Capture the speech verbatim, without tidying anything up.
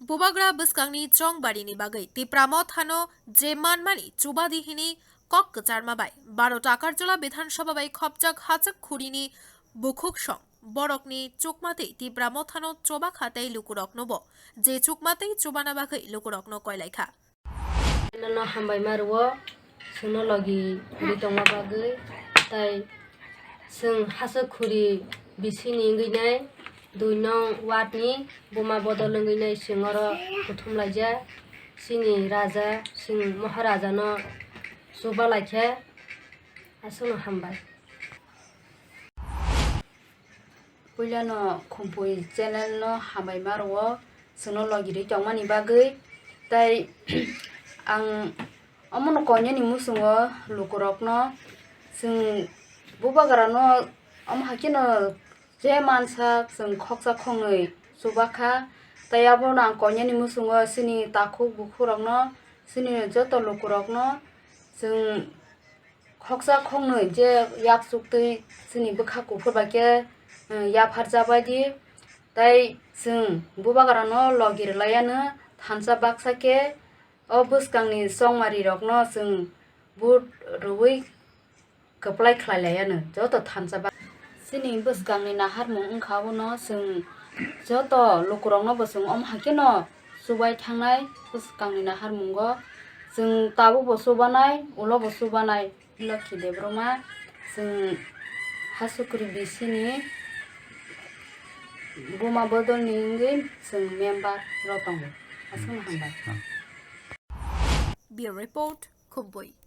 Bubagra bwskangni chongbarini bagwi Tipra Mothano je manmani chubadi hini kok kwcharma bai baro Takarjala Bidhan Sabha bai khopjak Hachwk Khurini bukhuk song borokni chukmatwi Tipra Mothano chobakha tei lukuroknobo je chukmatwi chubana bagwi lukurokno koilaikha. Channel no hambai ma rwo, chwngno logi ri tongma bagwi, tai chwng Hachwk Khuri bisini wngwi nai dui nong ward ni buma bodol wngwi nai chwng oro kuthum laijak. Chini raja, chini Maharaja no chuba laikha, aswkno hambai. Puilano Khumpui channel no hambai ma rwo, chwngno logi ri tongmani bagwi. Tai ang omono koinani muchungo lukurokno, chwng bubagrano omo haikhe no je mansa chwng khoksa khoknwi chubakha. Tai abono ang koinani muchungo chini takhuk bukhukrokno, chini joto lukurokno chwng khoksa khoknwi je yak chuktwi chini bwkha kuphur bai khe, eh, yapharjabaidi. Tai chwng bubagrano logi rwlaiano thansa baksa khe o bwskangni chongmarirokno chwng vote rwui kwplai khlai laiano joto thansa bak-, chini bwskangni naharmung wngkha abono chwng joto lukurokno bo chwng omo haikhe no chubai thangnai bwskangni naharmungo. Chwng tabukbo chubanai, ulobo chubanai. Lokhi Debbarma, chwng Hachwk Khuri bisini buma bodolni wngwi chwng member rok tongo. Aswkno hambai. Bureau Report, Khumpui.